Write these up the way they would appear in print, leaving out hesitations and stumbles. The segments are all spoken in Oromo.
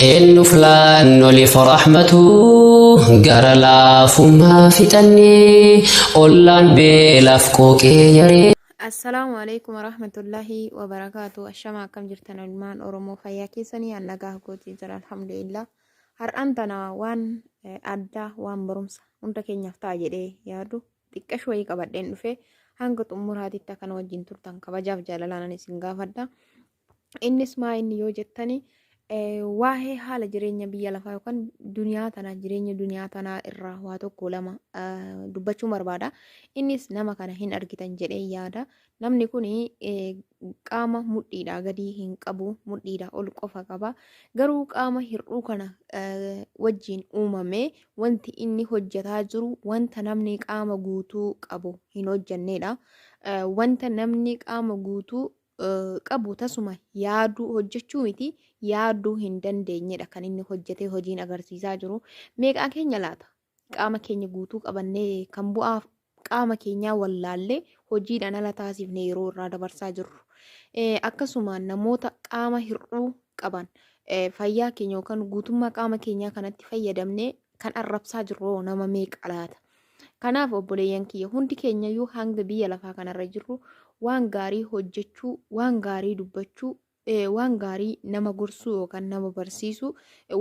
Eenyuuf laannoliif rahmatu gara laafummaa fixannee ollaan beelaaf qooqee yaree. Assalaamu alaikum warahmatullahi wabarakaatu. Ashama akkam jirtan ilmaan Oromoo fayyaa keessanii an nagaa kootii jira alhamdulillah. Har'aan tana waan addaa waan barumsa hunda keenyaaf ta'a jedhee yaadu xiqqash wayii qabadheen dhufe hanga xumuraatitti akkana wajjin turtan kabajaaf jaalalaan isin gaafadha. Innis maa inni yoo jettani waa'ee haala jireenya biyya lafaa yookaan duniyaa tanaa jireenya duniyaa tanaa irraa waa tokko lama dubbachuun barbaada. Innis nama kana hin argitan jedhee yaada. Namni kun qaama mudhiidhaa gadii hin qabu mudhiidhaa ol qofa qaba. Garuu qaama hir'uu kana wajjin uumame wanti inni hojjetaa jiru wanta namni qaama guutuu qabu hin hojjennedha. Wanta namni qaama guutuu qabu tasuma yaaduu hojjechuu miti yaaduu hin dandeenyedha kan inni hojjetee hojiin agarsiisaa jiru. Meeqaa keenya laata? Qaama keenya guutuu qabannee kan bu'aa qaama keenyaa wallaallee hojiidhaan ala taasifne yeroo irraa dabarsaa jirru. Akkasuma namoota qaama hir'uu qaban fayyaa keenya yookaan guutummaa qaama keenyaa kanatti fayyadamnee kan arrabsaa jirru nama meeqa laata? Kanaaf obboleeyyan kiyya hundi keenyayyuu hanga biyya lafaa kanarra jirru waan gaarii hojjechuu, waan gaarii dubbachuu, waan gaarii nama gorsuu yookaan nama barsiisuu,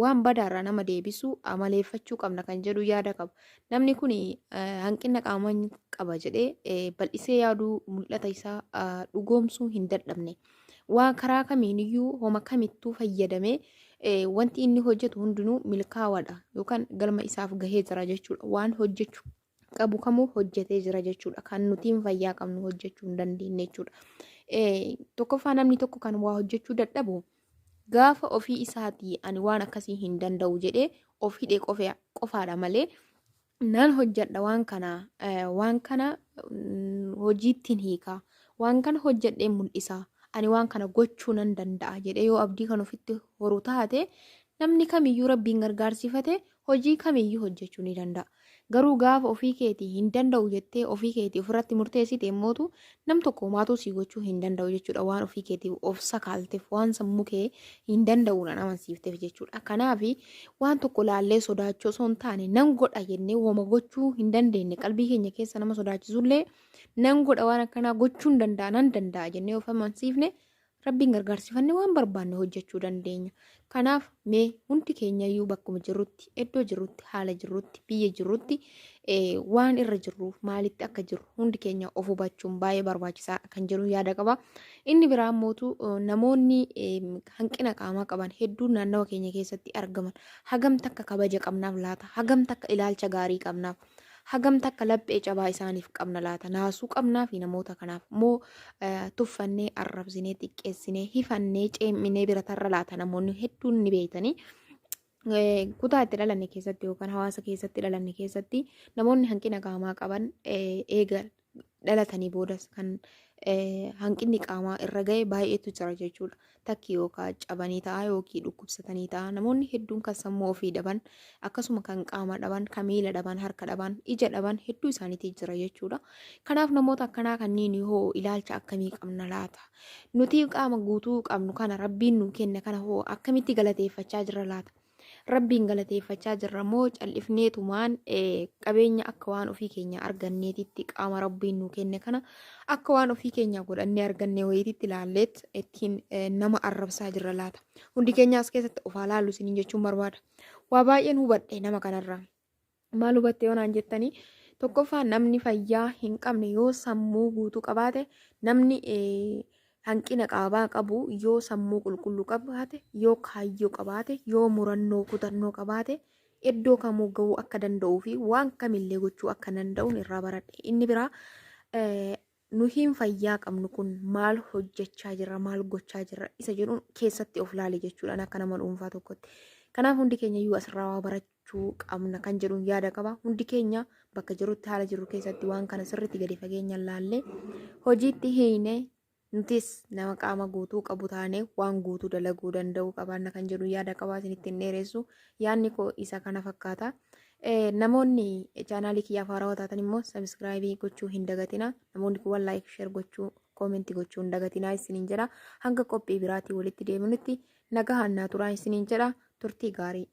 waan badaarraa nama deebisuu amaleeffachuu qabna kan jedhu yaada qaba. Namni kun hanqina qaamaa qaba jedhee bal'isee yaaduu mul'ata isaa dhugoomsuu hin dadhabne. Waa karaa kamiiniyyuu homa kamittuu fayyadamee wanti inni hojjetu hundinuu milkaawaadha yookaan galma isaaf gahee jira jechuudha. Waan hojjechuu qabu kamuu hojjetee jira jechuudha. Kan nutiin fayyaa qabnu hojjechuu hin dandeenye jechuudha. Tokkoffaa namni tokko kan waa hojjechuu dadhabu gaafa ofii isaatii ani waan akkasii hin danda'u jedhee of hidhe qofaadha malee nan hojjedha waan kana waan kana hojiittiin hiika waan kana hojjedhee mul'isa ani waan kana gochuu nan danda'a jedhee yoo abdii kan ofitti horu taate namni kamiyyuu rabbiin gargaarsifate hojii kamiyyuu hojjechuu ni danda'a. Garuu gaafa ofii keetii hin danda'u jettee ofii keetii ofirratti murteessite immootu nam tokko homaatuu sii gochuu hin danda'u jechuudha. Waan ofii keetii of sakaalteef waan sammuu kee hin danda'uudhaan amansiifteef jechuudha. Kanaaf waan tokko laallee sodaachuu osoo hin taane nan godha jennee woma gochuu hin dandeenye qalbii keenya keessa nama sodaachisullee nan godha waan akkanaa gochuu hin danda'a nan danda'a jennee of amansiifne Rabbiin gargaarsifanne waan barbaanne hojjechuu dandeenya. Kanaaf mee hundi keenyayyuu bakkuma jirrutti, iddoo jirrutti, haala jirrutti, biyya jirrutti waan irra jirruuf maalitti akka jirru hundi keenya of hubachuun baay'ee barbaachisaa kan jedhu yaada qaba. Inni biraa immootu namoonni hanqina qaamaa qaban hedduun naannawa keenya keessatti argaman hagam takka kabaja qabnaaf laata? Hagam takka ilaalcha gaarii qabnaaf? Hagam takka laphee cabaa isaaniif qabna laata? Naasuu qabnaa fi namoota kanaaf moo tuffannee, arrabsinee, xiqqeessinee, hifannee, ceemminee bira tarra laata? Namoonni hedduun ni beektanii. Kutaa itti dhalanne keessatti yookaan hawaasa keessatti dhalanne keessatti namoonni hanqina qaamaa qaban eega dhalatanii boodas kan hanqinni qaamaa irra ga'e baay'eetu jira jechuudha. Takki yookaan cabanii ta'a yookiin dhukkubsatanii ta'a. Namoonni hedduun kan sammuu ofii dhaban akkasuma kan qaama dhaban, kan miila dhaban, harka dhaban, ija dhaban hedduu isaaniitii jira jechuudha. Kanaaf namoota akkanaa kanneen hoo ilaalcha akkamii qabna laata? Nuti qaama guutuu qabnu kana rabbiin nuu kenne kana hoo akkamitti galateeffachaa jirra laata? Rabbiin galateeffachaa jirra moo callifneetumaan qabeenya akka waan ofii keenya arganneetitti qaama Rabbiin nuu kenne kana akka waan ofii keenya godhannee arganne wayiititti ilaalleet ittiin nama arrabsaa jirra laata. Hundi keenya as keessatti of haa laallu isiniin jechuun barbaada. Waa baay'een hubadhe nama kanarraa. Maal hubatte yoo naan jettanii tokkoffaa namni fayyaa hin qabne yoo sammuu guutuu qabaate namni hanqina qaamaa qabu yoo sammuu qulqulluu qabaate yoo kaayyoo qabaate yoo murannoo kutannoo qabaate iddoo kamuu ga'uu akka danda'uu fi waan kamillee gochuu akka danda'uun irraa baradhe. Inni biraa nuhiin fayyaa qabnu kun maal hojjechaa jirra maal gochaa jirra isa jedhuun keessatti of laale jechuudhaan akka nama dhuunfaa tokkotti. Kanaaf hundi keenya iyyuu asirraa waa barachuu qabna kan jedhuun yaada qaba. Hundi keenya bakka jirrutti haala jirru keessatti waan kana sirriitti gadi fageenyaan laallee hojiitti hiine nutis nama qaama guutuu qabu taane waan guutuu dalaguu danda'uu qabaanna kan jedhu yaada qaba isinitti hin dheeressu. Yaadni koo isa kana fakkaata. Namoonni chaanaalii kiyyaaf haarawaa taatan immoo sabiskiraayibii gochuu hin dagatina. Namoonni kuwwan laayik, sheer gochuu, koomentii gochuu hin dagatinaa isiniin jedha. Hanga qophii biraatii walitti deebinutti nagahaan naa turaa isiniin jedha. Turtii gaarii.